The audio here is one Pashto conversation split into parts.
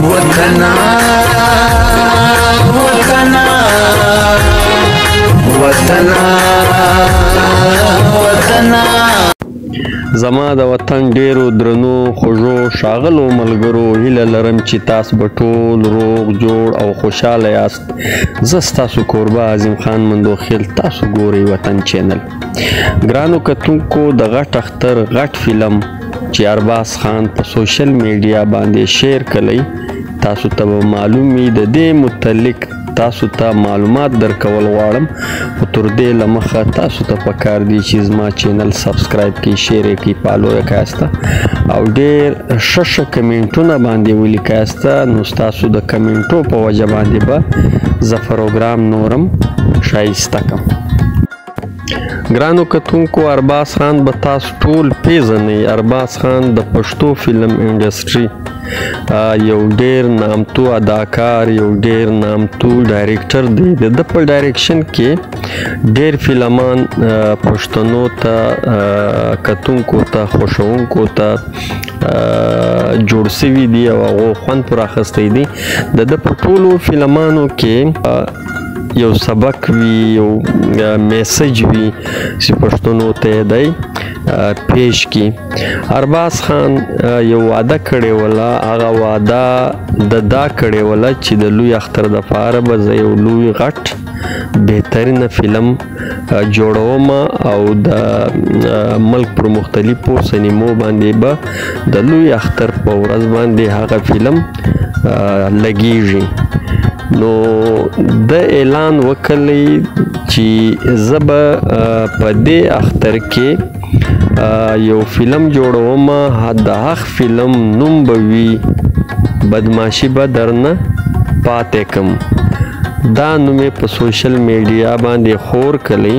وطنا وطنا وطنا وطنا. زما د وطن ډیرو درنو خوږو ښاغلو ملګرو، هیله لرم چې تاسو به ټول روغ جوړ او خوشحاله یاست. زه ستاسو کوربه عظیم خان مندوخیل، تاسو ګورئ وطن چینل. ګرانو کتونکو، د غټ اختر غټ فلم چې ارباز خان په سوشل میډیا باندې شیر کړی، تاسو ته به معلوم وي. د دې متعلق تاسو ته معلومات درکول غواړم، خو تر دې له مخه تاسو ته پکار دي چې زما چینل سبسکرایب کړئ، شیر یې کړئ، فالو یې کړئ او ډېر ښه ښه کمنټونه باندې ولیکاست. نو ستاسو د کمنټو په وجه باندې به زه پروګرام نورم ښایسته کړم. ګرانو کتونکو، ارباز خان به تاسو ټول پیژنئ. ارباز خان د پښتو فلم انډسټري یو ډیر نامتو اداکار، یو ډیر نامتو ډایریکټر دی. د ده په ډایریکشن کې ډیر فلمان پښتنو ته، کتونکو ته، خوښوونکو ته جوړ سوي دي او هغو خوند پر اخیستی دی. د ده په ټولو فلمانو کې یو سبق وي، یو میسج وي چې پښتنو ته دی پیش کی. ارباز خان یو وعده کړې وله، هغه وعده د دا کړې وله چې د لوی اختر دپاره به زه یو لوی غټ بهترینه فلم جوړوم او د ملک پر مختلفو سینمو باندې به د لوی اختر په ورځ باندې هغه فلم لګیږي. نو د اعلان وکړی چې زه به په دې اختر کې یو فلم جوړوم، د هغه فلم نوم به وي بدمعاشي به درنه پاتې کم. دا نوم یې په سوشل میډیا باندې خور کړی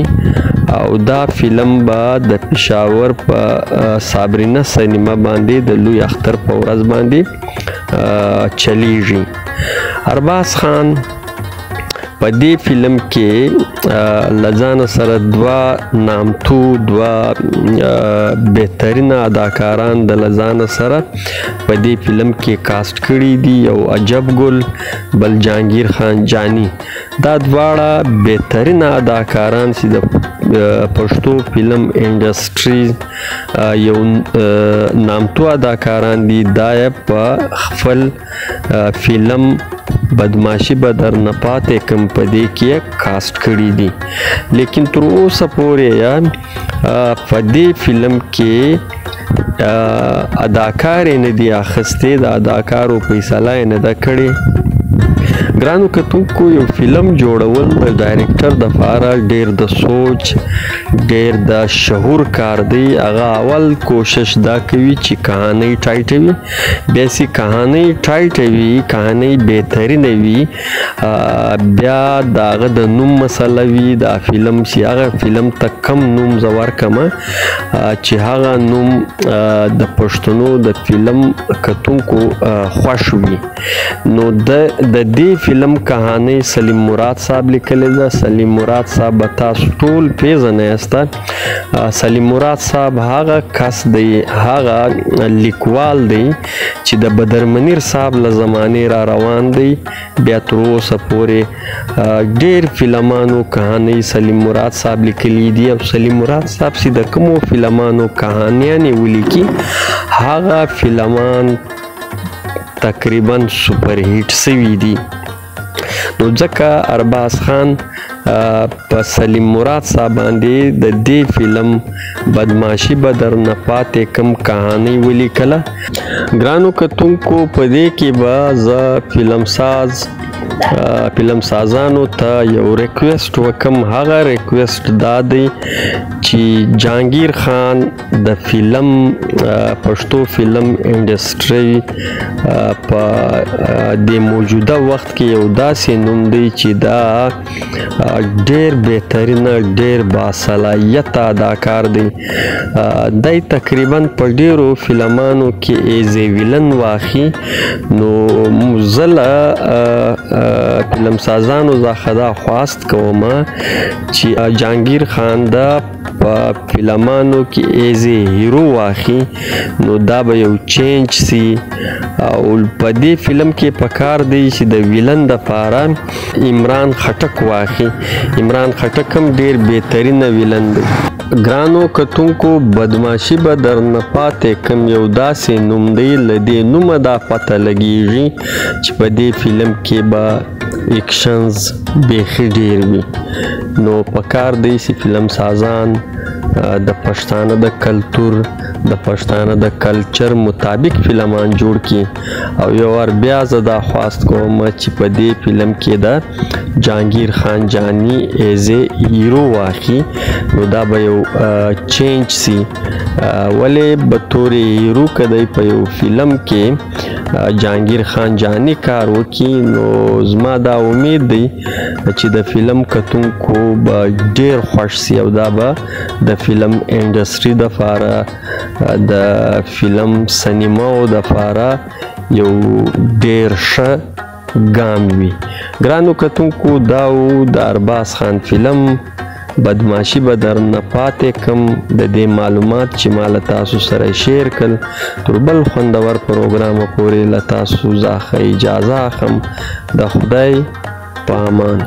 او دا فلم به د پېښور په صابرینه سینما باندې د لوی اختر په ورځ باندې چلیږي. ارباز خان په دې فلم کې له ځانه سره دوه نامتو، دوه بهترینه اداکاران د له ځانه سره په دې فلم کې کاست کړي دي، یو عجب ګل، بل جهانګیر خان جانی. دا دواړه بهترینه اداکاران چې د پښتو فلم انډسټري یو نامتو اداکاران دي، دا یې په خپل فلم بدمعاشي به درنه پاتې کم په دې کې کاست کړي دي. لیکن تر اوسه پورې په دې فلم کې اداکار یې نه دي اخیستې، د اداکارو فیصله یې نه ده کړې. ګرانو کتونکو، یو فلم جوړول د ډایریکټر دپاره ډیر د سوچ، ډیر د شعور کار دی. هغه اول کوشش دا کوي چې کهانۍ ټایټه وي، بیا چې کهانۍ ټایټه وي، کهانۍ بهترینه وي، بیا د هغه د نوم مسله وي. دا فلم چې هغه فلم ته کم نوم زه ورکړم چې هغه نوم د پښتنو د فلم کتونکو خوښ وي. نو د دې فلم کهانۍ سلیم مراد صاحب لیکلې ده. سلیم مراد صاحب به تاسو ټول پیژنئ. سلیم مراد صاحب هغه کس دی، هغه لیکوال دی چې د بدرمنیر صاحب له زمانې را روان دی، بیا تر اوسه پورې ډېر فلمانو کهانۍ سلیم مراد صاحب لیکلي دي. او سلیم مراد صاحب چې د کومو فلمانو کهانیانې ولیکي، هغه فلمان تقریبا سپر هیټ سوي دي. نو ځکه ارباز خان په سلیم مراد صاحب باندې د دې فلم بدمعاشي به درنه پاتې کم کهانۍ ولیکله. ګرانو کتونکو، په دې کې به زه فلم سازانو ته یو ریکویسټ وکم. هغه ریکویسټ دا دی چې جهانګیر خان د فلم پښتو فلم انډسټري په دې موجوده وخت کې یو داسې نوم دی چې دا ډیر بهترینه، ډیر باصلاحیته اداکار دی. دی تقریبا په ډیرو فلمانو کې ایز ای ویلن واخي. نو زه له فلم سازانو څخه دا خواست کوم چې جهانګیر خان دا په فلمانو کې as a hero واخي، نو دا به یو change سي. او په دې فلم کې پکار دی چې د villain دپاره عمران خټک واخي. عمران خټک هم ډیر بهترینه villain دی. ګرانو کتونکو، بدماشي به درنه پاتې کم یو داسې نوم دی، له دې نومه دا پته لګیږي چې په دې فلم کې به actions بیخي ډیر وي. نو پکار دی چې فلم سازان د پښتانه د کلتور، د پښتانه د culture مطابق فلمان جوړ کړي. او یو وار بیا زه دا خواست کوم چې په دې فلم کې د جهانګیر خان جانی as a hero واخي، نو دا به یو change سي. ولې به تور hero که دی په یو فلم کې جهانګیر خان جانی کار وکړي، نو زما دا امید دی چې د فلم کتونکو به ډیر خوښ سي، او دا به د فلم industry دپاره، د فلم سینماو دپاره یو ډیر ښه ګام وي. ګرانو کتونکو، دا و د ارباز خان فلم بدماشي به درنه پاتې کم. د دې معلومات چې ما له تاسو سره share کړل، تر بل خوندور پروګرامه پورې له تاسو څخه اجازه اخم. د خدای په امان.